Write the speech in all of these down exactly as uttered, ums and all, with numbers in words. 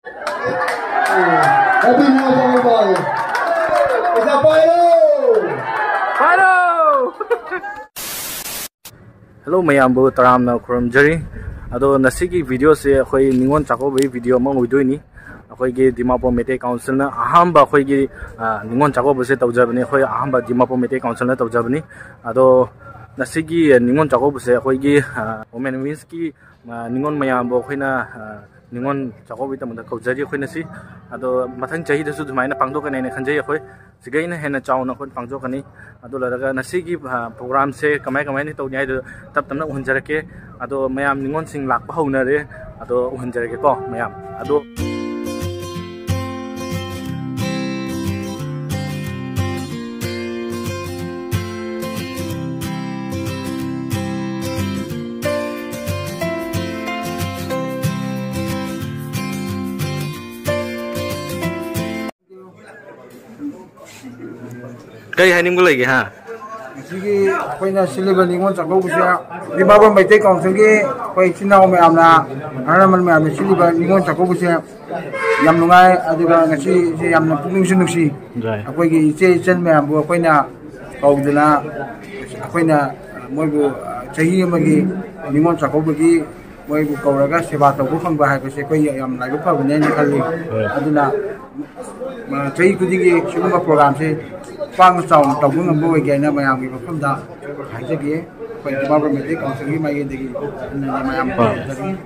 Happy New Year, everybody. It's a final! Final! Hello ꯃꯌꯥꯝꯕꯨ ꯇꯔꯥꯝꯅ ꯈꯨꯔꯨꯝꯖꯔꯤ꯫ ꯑꯗꯣ ꯉꯁꯤꯒꯤ ꯚꯤꯗꯤꯑꯣꯁꯦ ꯑꯩꯈꯣꯏ ꯅꯤꯉꯣꯜ ꯆꯥꯛꯀꯧꯕꯒꯤ ꯚꯤꯗꯤꯑꯣ ꯑꯃ ꯑꯣꯏꯗꯣꯏꯅꯤ꯫ ꯑꯩꯈꯣꯏꯒꯤ ꯗꯤꯃꯥꯄꯨꯔ ꯃꯩꯇꯩ ꯀꯥꯎꯟꯁꯤꯜꯅ ꯑꯍꯥꯟꯕ ꯑꯩꯈꯣꯏꯒꯤ, ꯑ, ꯅꯤꯉꯣꯜ ꯆꯥꯛꯀꯧꯕꯁꯦ ꯇꯧꯖꯕꯅꯤ꯫ ꯑꯩꯈꯣꯏ ꯑꯍꯥꯟꯕ ꯗꯤꯃꯥꯄꯨꯔ ꯃꯩꯇꯩ ꯀꯥꯎꯟꯁꯤꯜꯅ ꯇꯧꯖꯕꯅꯤ꯫ ꯑꯗꯣ ꯉꯁꯤꯒꯤ ꯅꯤꯉꯣꯜ ꯆꯥꯛꯀꯧꯕꯁꯦ ꯑꯩꯈꯣꯏꯒꯤ, ꯑ, ꯋꯨꯃꯦꯟ ꯋꯤꯡꯁꯀꯤ, ꯑ, ꯅꯤꯉꯣꯜ ꯃꯌꯥꯝꯕꯨ ꯑꯩꯈꯣꯏꯅ, ꯑ, ꯅꯤꯉꯣꯜ ꯆꯥꯛꯀꯧꯕꯒꯤꯗꯃꯛꯇ ꯀꯧꯖꯔꯤ ꯑꯩꯈꯣꯏꯅ ꯁꯤ꯫ ꯑꯗꯣ ꯃꯊꯪ ꯆꯍꯤꯗꯁꯨ ꯑꯗꯨꯃꯥꯏꯅ ꯄꯥꯡꯊꯣꯛꯀꯅꯤ ꯍꯥꯏꯅ ꯈꯟꯖꯩ ꯑꯩꯈꯣꯏ꯫ ꯁꯤꯒ ꯑꯩꯅ ꯍꯦꯟꯅ ꯆꯥꯎꯅ ꯑꯩꯈꯣꯏ ꯄꯥꯡꯊꯣꯛꯀꯅꯤ꯫ ꯑꯗꯨ ꯂꯣꯏꯔꯒ ꯉꯁꯤꯒꯤ, ꯑ, ꯄ꯭ꯔꯣꯒ꯭ꯔꯥꯝꯁꯦ ꯀꯃꯥꯏ ꯀꯃꯥꯏꯅ ꯇꯧꯅꯤ ꯍꯥꯏꯗꯨ ꯇꯞ ꯇꯞꯅ ꯎꯍꯟꯖꯔꯛꯀꯦ꯫ ꯑꯗꯣ ꯃꯌꯥꯝ ꯅꯤꯉꯣꯜꯁꯤꯡ ꯂꯥꯛꯄ ꯍꯧꯅꯔꯦ꯫ ꯑꯗꯣ ꯎꯍꯟꯖꯔꯒꯦꯀꯣ ꯃꯌꯥꯝ꯫ ꯑꯗꯣ ꯀꯔꯤ ꯍꯥꯏꯅꯤꯡꯕ ꯂꯩꯒꯦ, ꯍꯥ? ꯉꯁꯤꯒꯤ ꯑꯩꯈꯣꯏꯅ ꯁꯤꯜꯂꯤꯕ ꯅꯤꯉꯣꯜ ꯆꯥꯛꯀꯧꯕꯁꯦ ꯗꯤꯃꯥꯄꯨꯔ ꯃꯩꯇꯩ ꯀꯥꯎꯟꯁꯤꯜꯒꯤ ꯑꯩꯈꯣꯏ ꯏꯆꯤꯟ ꯏꯅꯥꯎ ꯃꯌꯥꯝꯅ, ꯑꯍꯜ ꯂꯃꯟ ꯃꯌꯥꯝꯅ ꯁꯤꯜꯂꯤꯕ ꯅꯤꯉꯣꯜ ꯆꯥꯛꯀꯧꯕꯁꯦ ꯌꯥꯝ ꯅꯨꯡꯉꯥꯏ꯫ ꯑꯗꯨꯒ ꯉꯁꯤꯁꯦ ꯌꯥꯝꯅ ꯄꯨꯛꯅꯤꯡꯁꯨ ꯅꯨꯡꯁꯤ꯫ ꯌꯥꯏ꯫ ꯑꯩꯈꯣꯏꯒꯤ ꯏꯆꯦ ꯏꯆꯟ ꯃꯌꯥꯝꯕꯨ ꯑꯩꯈꯣꯏꯅ ꯀꯧꯗꯅ, ꯑꯩꯈꯣꯏꯅ ꯃꯣꯏꯕꯨ ꯆꯍꯤ ꯑꯃꯒꯤ ꯅꯤꯉꯣꯜ ꯆꯥꯛꯀꯧꯕꯒꯤ ꯃꯣꯏꯕꯨ ꯀꯧꯔꯒ ꯁꯦꯕꯥ ꯇꯧꯕ ꯐꯪꯕ ꯍꯥꯏꯕꯁꯦ ꯑꯩꯈꯣꯏ ꯌꯥꯝ ꯂꯥꯏꯕꯛ ꯐꯕꯅꯦꯅ ꯈꯜꯂꯤ꯫ ꯍꯣꯏ꯫ ꯑꯗꯨꯅ, ꯑ, ꯆꯍꯤ ꯈꯨꯗꯤꯡꯒꯤ ꯁꯤꯒꯨꯝꯕ ꯄ꯭ꯔꯣꯒ꯭ꯔꯥꯝꯁꯦ ꯄꯥꯛꯅ ꯆꯥꯎꯅ ꯇꯧꯕ ꯉꯝꯕ ꯑꯣꯏꯒꯦ ꯍꯥꯏꯅ ꯃꯌꯥꯝꯒꯤ ꯃꯐꯝꯗ ꯍꯥꯏꯖꯒꯦ꯫ ꯑꯩꯈꯣꯏ ꯗꯤꯃꯥꯄꯨꯔ ꯃꯩꯇꯩ ꯀꯥꯎꯟꯁꯤꯜꯒꯤ ꯃꯥꯏꯀꯩꯗꯒꯤ ꯃꯌꯥꯝ ꯍꯣꯏ꯫ ꯇꯧꯖꯔꯤ꯫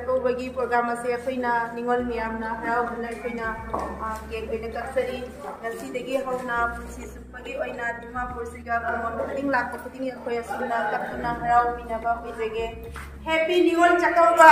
ꯇꯧꯕꯒꯤ ꯄ꯭ꯔꯣꯒ꯭ꯔꯥꯝ ꯑꯁꯦ ꯑꯩꯈꯣꯏꯅ ꯅꯤꯉꯣꯜ ꯃꯌꯥꯝꯅ ꯍꯔꯥꯎꯗꯨꯅ ꯑꯩꯈꯣꯏꯅ, ꯑ, ꯀꯦꯛ ꯑꯣꯏꯅ ꯀꯛꯆꯔꯤ꯫ ꯉꯁꯤꯗꯒꯤ ꯍꯧꯅ ꯄꯨꯟꯁꯤ ꯆꯨꯞꯄꯒꯤ ꯑꯣꯏꯅ ꯗꯤꯃꯥꯄꯨꯔꯁꯤꯒ ꯀꯨꯃꯣꯟ ꯈꯨꯗꯤꯡ ꯂꯥꯛꯄ ꯈꯨꯗꯤꯡꯒꯤ ꯑꯩꯈꯣꯏ ꯑꯁꯨꯝꯅ ꯀꯛꯇꯨꯅ ꯍꯔꯥꯎꯃꯤꯟꯅꯕ ꯑꯣꯏꯖꯒꯦ꯫ Happy Ningol Chakkouba!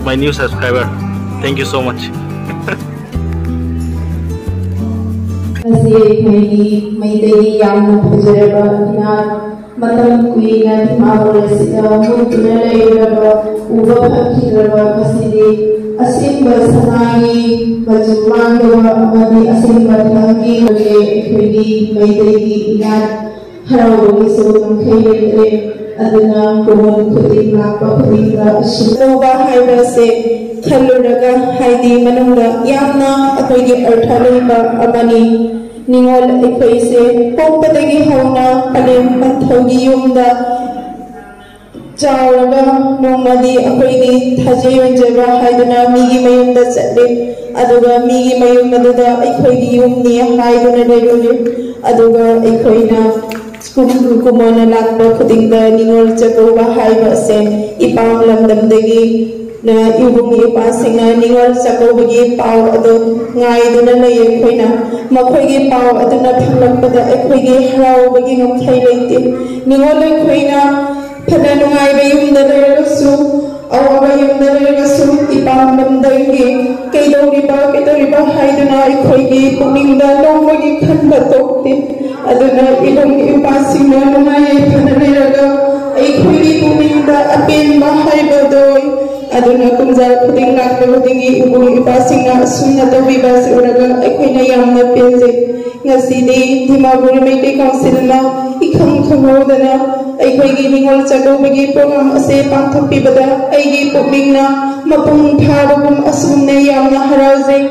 My new subscriber. Thank you so much. ꯉꯁꯤ ꯑꯩꯈꯣꯏꯒꯤ ꯃꯩꯇꯩꯒꯤ ꯌꯥꯝꯅ ꯐꯖꯔꯕ ꯏꯅꯥꯠ, ꯃꯇꯝ ꯀꯨꯏꯅ ꯗꯤꯃꯥꯄꯨꯔ ꯑꯁꯤꯗ ꯃꯨꯠꯇꯨꯅ ꯂꯩꯔꯕ, ꯎꯕ ꯐꯪꯈꯤꯗ꯭ꯔꯕ, ꯉꯁꯤꯗꯤ ꯑꯁꯦꯡꯕ ꯁꯅꯥꯒꯤ ꯃꯆꯨ ꯃꯥꯡꯗꯕ ꯑꯃꯗꯤ ꯑꯁꯦꯡꯕ ꯊꯥꯒꯤ ꯑꯩꯈꯣꯏꯒꯤ ꯃꯩꯇꯩꯒꯤ ꯏꯅꯥꯠ ꯍꯔꯥꯎꯕꯒꯤꯁꯨ ꯉꯝꯈꯩ ꯂꯩꯇ꯭ꯔꯦ꯫ ꯑꯗꯨꯅ ꯀꯨꯃꯣꯟ ꯈꯨꯗꯤꯡ ꯂꯥꯛꯄ ꯈꯨꯗꯤꯡꯗ ꯏꯁꯤꯡ ꯂꯧꯕ ꯍꯥꯏꯕꯁꯦ ꯈꯜꯂꯨꯔꯒ, ꯍꯥꯏꯗꯤ ꯃꯅꯨꯡꯗ ꯌꯥꯝꯅ ꯑꯩꯈꯣꯏꯒꯤ ꯑꯔꯊ ꯂꯩꯕ ꯑꯃꯅꯤ꯫ ꯅꯤꯉꯣꯜ ꯑꯩꯈꯣꯏꯁꯦ ꯄꯣꯛꯄꯗꯒꯤ ꯍꯧꯅ ꯄꯂꯦꯝ ꯄꯟꯊꯧꯒꯤ ꯌꯨꯝꯗ ꯆꯥꯎꯔꯒ ꯅꯣꯡꯃꯗꯤ ꯑꯩꯈꯣꯏꯒꯤ ꯊꯥꯖ ꯌꯣꯟꯖꯕ ꯍꯥꯏꯗꯨꯅ ꯃꯤꯒꯤ ꯃꯌꯨꯝꯗ ꯆꯠꯂꯤ꯫ ꯑꯗꯨꯒ ꯃꯤꯒꯤ ꯃꯌꯨꯝ ꯑꯗꯨꯗ ꯑꯩꯈꯣꯏꯒꯤ ꯌꯨꯝꯅꯤ ꯍꯥꯏꯗꯨꯅ ꯂꯩꯔꯨꯔꯤ꯫ ꯑꯗꯨꯒ ꯑꯩꯈꯣꯏꯅ ꯀꯨꯝ-, ꯀꯨꯃꯣꯟꯅ ꯂꯥꯛꯄ ꯈꯨꯗꯤꯡꯗ ꯅꯤꯉꯣꯜ ꯆꯥꯛꯀꯧꯕ ꯍꯥꯏꯕ ꯑꯁꯦ ꯏꯄꯥꯝ ꯂꯝꯗꯝꯗꯒꯤ ꯅ ꯏꯕꯨꯡ ꯏꯄꯥꯁꯤꯡꯅ ꯅꯤꯉꯣꯜ ꯆꯥꯛꯀꯧꯕꯒꯤ ꯄꯥꯎ ꯑꯗꯨ ꯉꯥꯏꯗꯨꯅ ꯂꯩ꯫ ꯑꯩꯈꯣꯏꯅ ꯃꯈꯣꯏꯒꯤ ꯄꯥꯎ ꯑꯗꯨꯅ ꯐꯪꯂꯛꯄꯗ ꯑꯩꯈꯣꯏꯒꯤ ꯍꯔꯥꯎꯕꯒꯤ ꯉꯝꯈꯩ ꯂꯩꯇꯦ꯫ ꯅꯤꯉꯣꯜ ꯑꯩꯈꯣꯏꯅ ꯐꯅ ꯅꯨꯡꯉꯥꯏꯕ ꯌꯨꯝꯗ ꯂꯩꯔꯒꯁꯨ, ꯑꯋꯥꯕ ꯌꯨꯝꯗ ꯂꯩꯔꯒꯁꯨ, ꯏꯄꯥꯝ ꯂꯝꯗꯝꯒꯤ ꯀꯩꯗꯧꯔꯤꯕ, ꯀꯩꯗꯧꯔꯤꯕ ꯍꯥꯏꯗꯨꯅ ꯑꯩꯈꯣꯏꯒꯤ ꯄꯨꯛꯅꯤꯡꯗ ꯅꯣꯡꯃꯒꯤ ꯈꯟꯕ ꯊꯣꯛꯇꯦ꯫ ꯑꯗꯨꯅ ꯏꯕꯨꯡ ꯏꯄꯥꯁꯤꯡꯅ ꯅꯨꯡꯉꯥꯏ ꯌꯥꯏꯐꯅ ꯂꯩꯔꯒ ꯑꯩꯈꯣꯏꯒꯤ ꯄꯨꯛꯅꯤꯡꯗ ꯑꯄꯦꯟꯕ ꯍꯥꯏꯕꯗꯣ ꯑꯗꯨꯅ ꯀꯨꯝꯖꯥ ꯈꯨꯗꯤꯡ ꯂꯥꯛꯄ ꯈꯨꯗꯤꯡꯒꯤ ꯏꯕꯨꯡ ꯏꯄꯥꯁꯤꯡꯅ ꯑꯁꯨꯝꯅ ꯇꯧꯕꯤꯕ ꯑꯁꯤ ꯎꯔꯒ ꯑꯩꯈꯣꯏꯅ ꯌꯥꯝꯅ ꯄꯦꯟꯖꯩ꯫ ꯉꯁꯤꯗꯤ ꯗꯤꯃꯥꯄꯨꯔ ꯃꯩꯇꯩ ꯀꯥꯎꯟꯁꯤꯜꯅ ꯏꯈꯪ ꯈꯪꯍꯧꯗꯅ ꯑꯩꯈꯣꯏꯒꯤ ꯅꯤꯉꯣꯜ ꯆꯥꯛꯀꯧꯕꯒꯤ ꯄ꯭ꯔꯣꯒ꯭ꯔꯥꯝ ꯑꯁꯤ ꯄꯥꯡꯊꯣꯛꯄꯤꯕꯗ ꯑꯩꯒꯤ ꯄꯨꯛꯅꯤꯡꯅ ꯃꯄꯨꯡ ꯐꯥꯕꯒꯨꯝ ꯑꯁꯨꯝꯅ ꯌꯥꯝꯅ ꯍꯔꯥꯎꯖꯩ꯫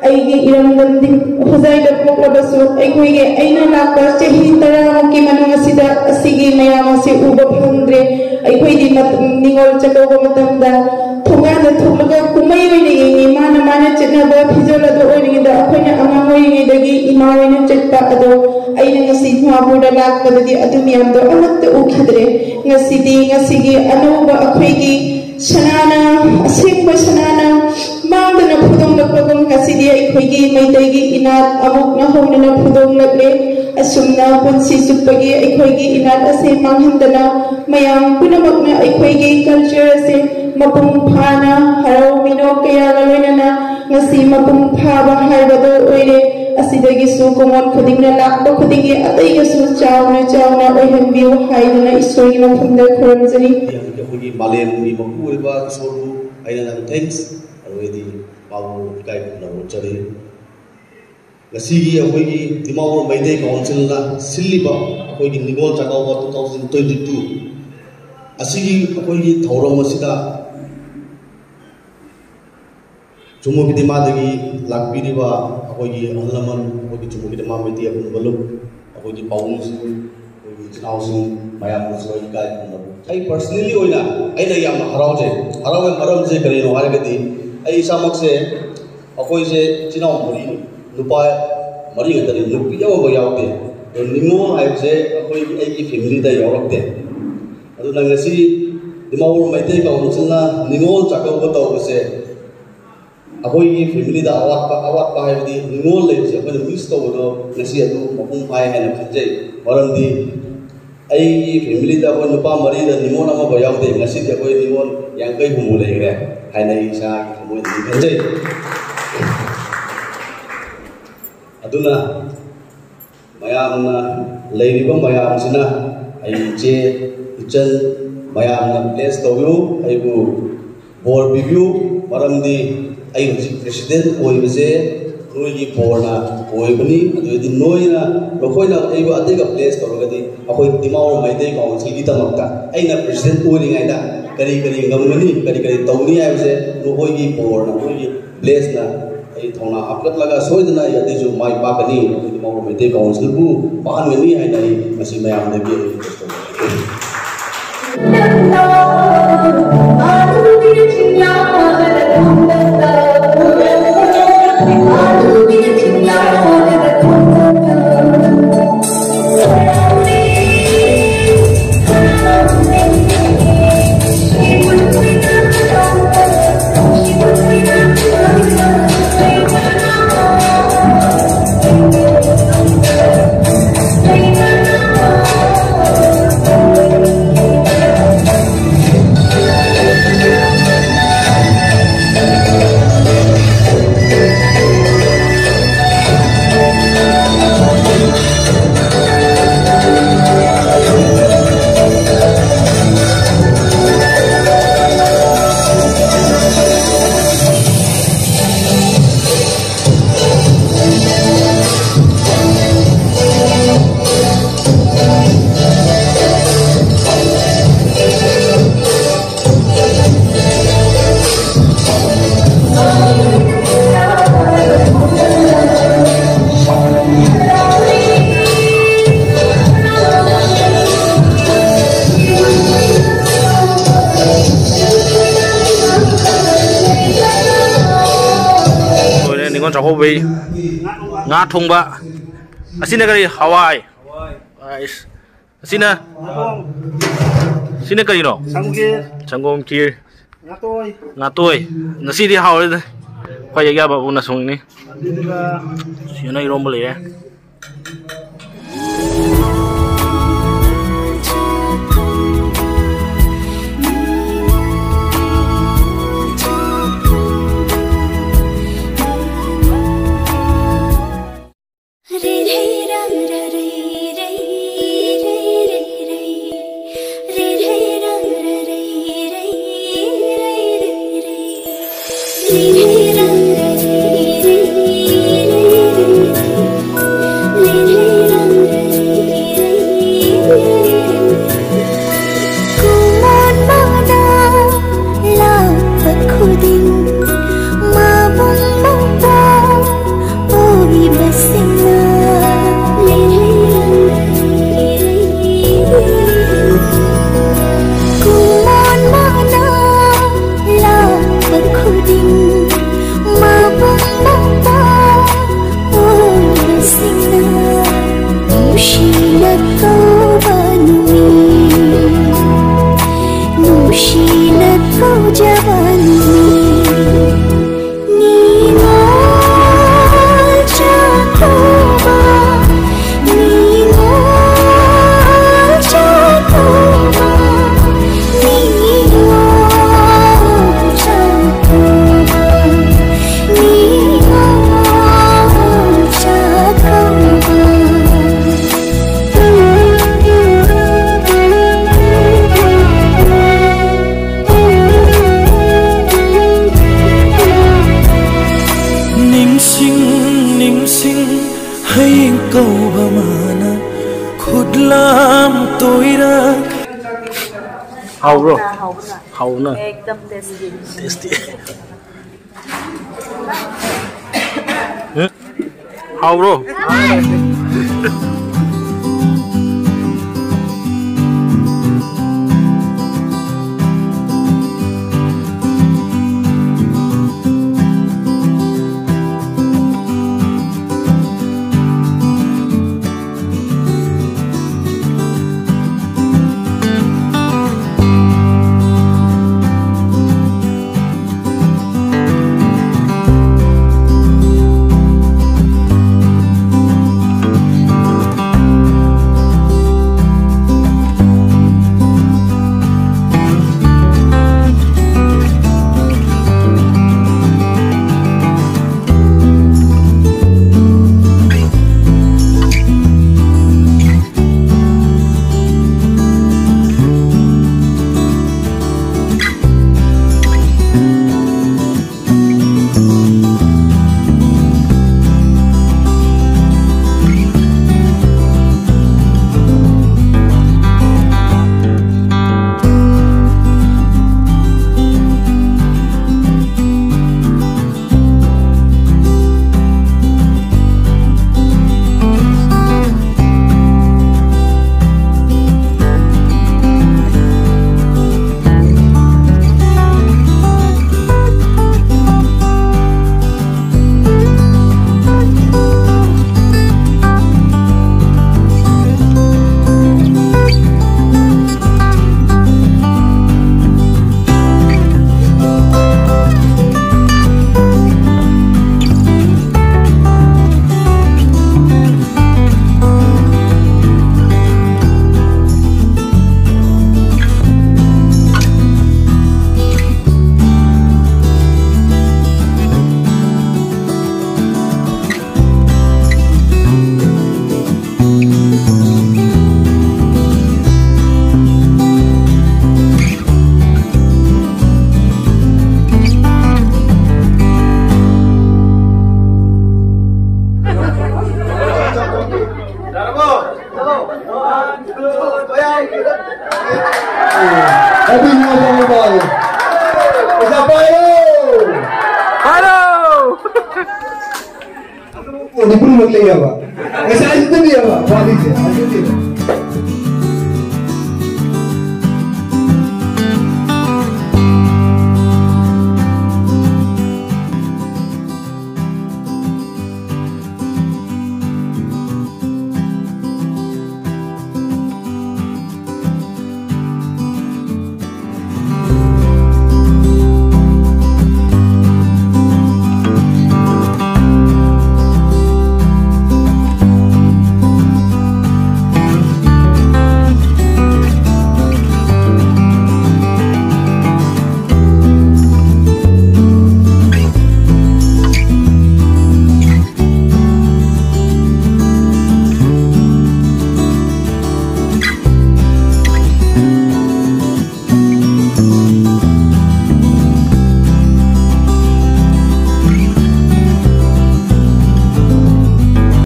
ꯑꯩꯒꯤ ꯏꯔꯝꯗꯝꯗꯤ ꯍꯣꯖꯥꯏꯗ ꯄꯣꯛꯂꯕꯁꯨ ꯑꯩꯈꯣꯏꯒꯤ ꯑꯩꯅ ꯂꯥꯛꯄ ꯆꯍꯤ ꯇꯔꯥꯃꯨꯛꯀꯤ ꯃꯅꯨꯡ ꯑꯁꯤꯗ ꯑꯁꯤꯒꯤ ꯃꯌꯥꯝ ꯑꯁꯤ ꯎꯕ ꯐꯪꯗ꯭ꯔꯦ꯫ ꯑꯩꯈꯣꯏꯗꯤ ꯃꯇꯝ ꯅꯤꯉꯣꯜ ꯆꯥꯛꯀꯧꯕ ꯃꯇꯝꯗ ꯊꯣꯡꯒꯥꯟꯗ ꯊꯣꯛꯂꯒ ꯀꯨꯝꯍꯩ ꯑꯣꯏꯅ ꯌꯦꯡꯉꯤ꯫ ꯃꯥꯅ ꯃꯥꯅ ꯆꯠꯅꯕ ꯐꯤꯖꯣꯜ ꯑꯗꯨ ꯑꯣꯏꯔꯤꯉꯩꯗ ꯑꯩꯈꯣꯏꯅ ꯑꯉꯥꯡ ꯑꯣꯏꯔꯤꯉꯩꯗꯒꯤ ꯏꯃꯥ ꯍꯣꯏꯅ ꯆꯠꯄ ꯑꯗꯣ ꯑꯩꯅ ꯉꯁꯤ ꯗꯤꯃꯥꯄꯨꯔꯗ ꯂꯥꯛꯄꯗꯗꯤ ꯑꯗꯨ ꯃꯌꯥꯝꯗꯣ ꯑꯃꯠꯇ ꯎꯈꯤꯗ꯭ꯔꯦ꯫ ꯉꯁꯤꯗꯤ ꯉꯁꯤꯒꯤ ꯑꯅꯧꯕ ꯑꯩꯈꯣꯏꯒꯤ ꯁꯅꯥꯅ, ꯑꯁꯦꯡꯕ ꯁꯅꯥꯅ ꯃꯥꯡꯗꯅ ꯐꯨꯗꯣꯡꯂꯛꯄꯒꯨꯝ ꯉꯁꯤꯗꯤ ꯑꯩꯈꯣꯏꯒꯤ ꯃꯩꯇꯩꯒꯤ ꯏꯅꯥꯠ ꯑꯃꯨꯛꯅ ꯍꯧꯅꯅ ꯐꯨꯗꯣꯡꯂꯛꯂꯦ꯫ ꯑꯁꯨꯝꯅ ꯄꯨꯟꯁꯤ ꯆꯨꯞꯄꯒꯤ ꯑꯩꯈꯣꯏꯒꯤ ꯏꯅꯥꯠ ꯑꯁꯤ ꯃꯥꯡꯍꯟꯗꯅ ꯃꯌꯥꯝ ꯄꯨꯝꯅꯃꯛꯅ ꯑꯩꯈꯣꯏꯒꯤ ꯀꯜꯆꯔ ꯑꯁꯤ ꯃꯄꯨꯡ ꯐꯥꯅ ꯍꯔꯥꯎ ꯃꯤꯅꯣꯛ ꯀꯌꯥꯒ ꯂꯣꯏꯅꯅ ꯉꯁꯤ ꯃꯄꯨꯡ ꯐꯥꯕ ꯍꯥꯏꯕꯗꯨ ꯑꯣꯏꯔꯦ꯫ ꯑꯁꯤꯗꯒꯤꯁꯨ ꯀꯨꯡꯑꯣꯟ ꯈꯨꯗꯤꯡꯅ ꯂꯥꯛꯄ ꯈꯨꯗꯤꯡꯒꯤ ꯑꯇꯩꯒꯁꯨ ꯆꯥꯎꯅ ꯆꯥꯎꯅ ꯑꯣꯏꯍꯟꯕꯤꯌꯨ ꯍꯥꯏꯗꯨꯅ ꯏꯁꯣꯔꯒꯤ ꯃꯐꯝꯗ ꯈꯨꯔꯨꯝꯖꯔꯤ꯫ ꯑꯩꯈꯣꯏꯒꯤ ꯃꯥꯂꯦꯝꯒꯤ ꯃꯄꯨ ꯑꯣꯏꯕ ꯏꯁꯣꯔꯕꯨ ꯑꯩꯅ ꯅꯪ ꯊꯦꯡꯁ ꯑꯗꯨꯗꯤ ꯄꯥꯎ ꯏꯀꯥꯏ ꯈꯨꯝꯅꯕ ꯎꯠꯆꯔꯤ꯫ ꯉꯁꯤꯒꯤ ꯑꯩꯈꯣꯏꯒꯤ ꯗꯤꯃꯥꯄꯨꯔ ꯃꯩꯇꯩ ꯀꯥꯎꯟꯁꯤꯜꯅ ꯁꯤꯜꯂꯤꯕ ꯑꯩꯈꯣꯏꯒꯤ Ningol Chakkouba two thousand twenty two ꯑꯁꯤꯒꯤ ꯑꯩꯈꯣꯏꯒꯤ ꯊꯧꯔꯝ ꯑꯁꯤꯗ ꯆꯨꯝꯃꯨꯒꯤꯗꯤꯃꯥꯗꯒꯤ ꯂꯥꯛꯄꯤꯔꯤꯕ ꯑꯩꯈꯣꯏꯒꯤ ꯑꯍꯜ ꯂꯃꯟ, ꯑꯩꯈꯣꯏꯒꯤ ꯆꯨꯝꯃꯨꯒꯤꯗꯤꯃꯥ ꯃꯩꯇꯩ ꯑꯄꯨꯟꯕ ꯂꯨꯞ, ꯑꯩꯈꯣꯏꯒꯤ ꯄꯥꯕꯨꯡꯁꯤꯡ, ꯑꯩꯈꯣꯏꯒꯤ ꯏꯆꯤꯟ ꯏꯅꯥꯎꯁꯤꯡ ꯃꯌꯥꯝꯅꯁꯨ ꯑꯩ ꯏꯀꯥꯏ ꯈꯨꯝꯅꯕ꯫ ꯑꯩ personally ꯑꯣꯏꯅ ꯑꯩꯅ ꯌꯥꯝꯅ ꯍꯔꯥꯎꯖꯩ꯫ ꯍꯔꯥꯎꯕꯒꯤ ꯃꯔꯝꯁꯦ ꯀꯔꯤꯅꯣ ꯍꯥꯏꯔꯒꯗꯤ ꯑꯩ ꯏꯁꯥꯃꯛꯁꯦ ꯑꯩꯈꯣꯏꯁꯦ ꯏꯆꯤꯟ ꯏꯅꯥꯎ ꯃꯔꯤ, ꯅꯨꯄꯥ ꯃꯔꯤ ꯈꯛꯇꯅꯤ, ꯅꯨꯄꯤ ꯑꯃꯐꯥꯎ ꯌꯥꯎꯗꯦ꯫ ꯑꯗꯣ ꯅꯤꯉꯣꯜ ꯍꯥꯏꯕꯁꯦ ꯑꯩꯈꯣꯏꯒꯤ, ꯑꯩꯒꯤ family ꯗ ꯌꯥꯎꯔꯛꯇꯦ꯫ ꯑꯗꯨꯅ ꯉꯁꯤ ꯗꯤꯃꯥꯄꯨꯔ ꯃꯩꯇꯩ ꯀꯥꯎꯟꯁꯤꯜꯅ ꯅꯤꯉꯣꯜ ꯆꯥꯛꯀꯧꯕ ꯇꯧꯕꯁꯦ ꯑꯩꯈꯣꯏꯒꯤ family ꯗ ꯑꯋꯥꯠꯄ, ꯑꯋꯥꯠꯄ ꯍꯥꯏꯕꯗꯤ ꯅꯤꯉꯣꯜ ꯂꯩꯕꯁꯦ ꯑꯩꯈꯣꯏꯅ miss ꯇꯧꯕꯗꯣ ꯉꯁꯤ ꯑꯗꯨ ꯃꯄꯨꯡ ꯐꯥꯏ ꯍꯥꯏꯅ ꯈꯟꯖꯩ꯫ ꯃꯔꯝꯗꯤ ꯑꯩꯒꯤ family ꯗ ꯑꯩꯈꯣꯏ ꯅꯨꯄꯥ ꯃꯔꯤꯗ ꯅꯤꯉꯣꯜ ꯑꯃꯐꯥꯎ ꯌꯥꯎꯗꯦ꯫ ꯉꯁꯤꯗꯤ ꯑꯩꯈꯣꯏ ꯅꯤꯉꯣꯜ ꯌꯥꯡꯈꯩ ꯍꯨꯝꯐꯨ ꯂꯩꯈ꯭ꯔꯦ ꯍꯥꯏꯅ ꯑꯩ ꯏꯁꯥꯒꯤ ꯊꯃꯣꯏꯗꯗꯤ ꯈꯟꯖꯩ꯫ ꯑꯗꯨꯅ ꯃꯌꯥꯝꯅ, ꯂꯩꯔꯤꯕ ꯃꯌꯥꯝꯁꯤꯅ, ꯑꯩ ꯏꯆꯦ, ꯏꯆꯟ, ꯃꯌꯥꯝꯅ bless ꯇꯧꯕꯤꯌꯨ꯫ ꯑꯩꯕꯨ ꯕꯣꯔ ꯄꯤꯕꯤꯌꯨ꯫ ꯃꯔꯝꯗꯤ ꯑꯩ ꯍꯧꯖꯤꯛ ꯄ꯭ꯔꯦꯁꯤꯗꯦꯟ ꯑꯣꯏꯕꯁꯦ ꯅꯣꯏꯒꯤ ꯕꯣꯔꯅ ꯑꯣꯏꯕꯅꯤ꯫ ꯑꯗꯨꯗꯤ ꯅꯣꯏꯅ, ꯅꯈꯣꯏꯅ ꯑꯩꯕꯨ ꯑꯇꯩꯒ ꯄ꯭ꯂꯦꯁ ꯇꯧꯔꯒꯗꯤ ꯑꯩꯈꯣꯏ ꯗꯤꯃꯥꯄꯨꯔ ꯃꯩꯇꯩ ꯀꯥꯎꯟꯁꯤꯜꯒꯤꯗꯃꯛꯇ ꯑꯩꯅ ꯄ꯭ꯔꯦꯁꯤꯗꯦꯟ ꯑꯣꯏꯔꯤꯉꯩꯗ ꯀꯔꯤ ꯀꯔꯤ ꯉꯝꯒꯅꯤ, ꯀꯔꯤ ꯀꯔꯤ ꯇꯧꯅꯤ ꯍꯥꯏꯕꯁꯦ ꯅꯈꯣꯏꯒꯤ ꯕꯣꯔꯅ, ꯅꯈꯣꯏꯒꯤ ꯕ꯭ꯂꯦꯁꯅ ꯑꯩ ꯊꯧꯅꯥ ꯍꯥꯞꯀꯠꯂꯒ ꯁꯣꯏꯗꯅ ꯑꯩ ꯑꯇꯩꯁꯨ ꯃꯥꯏ ꯄꯥꯛꯀꯅꯤ꯫ ꯑꯩꯈꯣꯏ ꯗꯤꯃꯥꯄꯨꯔ ꯃꯩꯇꯩ ꯀꯥꯎꯟꯁꯤꯜꯕꯨ ꯄꯥꯛꯍꯟꯒꯅꯤ ꯍꯥꯏꯅ ꯑꯩ ꯉꯁꯤ ꯃꯌꯥꯝꯗꯒꯤ ꯑꯩ ꯔꯤꯀ꯭ꯋꯦꯁ ꯇꯧꯖꯔꯤ꯫ ꯂꯣꯏꯔꯦ, ꯅꯤꯉꯣꯜ ꯆꯥꯛꯀꯧꯕꯩ ꯉꯥ ꯊꯣꯡꯕ꯫ ꯑꯁꯤꯅ ꯀꯔꯤ? ꯍꯋꯥꯏ꯫ ꯑꯥꯏꯁ꯫ ꯑꯁꯤꯅ, ꯁꯤꯅ ꯀꯔꯤꯅꯣ? ꯁꯪꯒꯣꯝ ꯈꯤꯔ꯫ ꯁꯪꯒꯣꯝ ꯈꯤꯔ꯫ ꯉꯥꯇꯣꯏ꯫ ꯉꯥꯇꯣꯏ꯫ ꯉꯁꯤꯗꯤ ꯍꯥꯎꯔꯦꯗ꯫ ꯈ꯭ꯋꯥꯏ ꯌꯥꯕ ꯑꯕꯨꯡꯅ ꯁꯣꯡꯉꯤꯅꯤ꯫ ꯑꯗꯨꯒ ꯁꯤꯅ ꯏꯔꯣꯝꯕ ꯂꯩꯔꯦ꯫ Singna lili. Kumon mana la berkhuding mabung mata. Oh, singna nushina kau banumi. Nushina kau jabanumi. Ningsing, ningsing, ꯍꯌꯦꯡ ꯀꯧꯕ ꯃꯥꯅ ꯈꯨꯠꯂꯥꯝ ꯇꯣꯏꯔꯛ꯫ ꯍꯥꯎꯕ꯭ꯔꯣ? ꯍꯥꯎꯕ꯭ꯔꯥ? ꯍꯥꯎꯅ꯫ ꯑꯦꯛꯗꯝ ꯇꯦꯁꯇꯤ꯫ ꯇꯦꯁꯇꯤ꯫ ꯎꯝ? ꯍꯥꯎꯕ꯭ꯔꯣ? ꯂꯩꯌꯦꯕ꯫ ꯉꯁꯥꯏꯁꯤꯗꯅꯦꯕ ꯋꯥꯠꯂꯤꯁꯦ꯫ ꯑꯗꯨꯗꯤ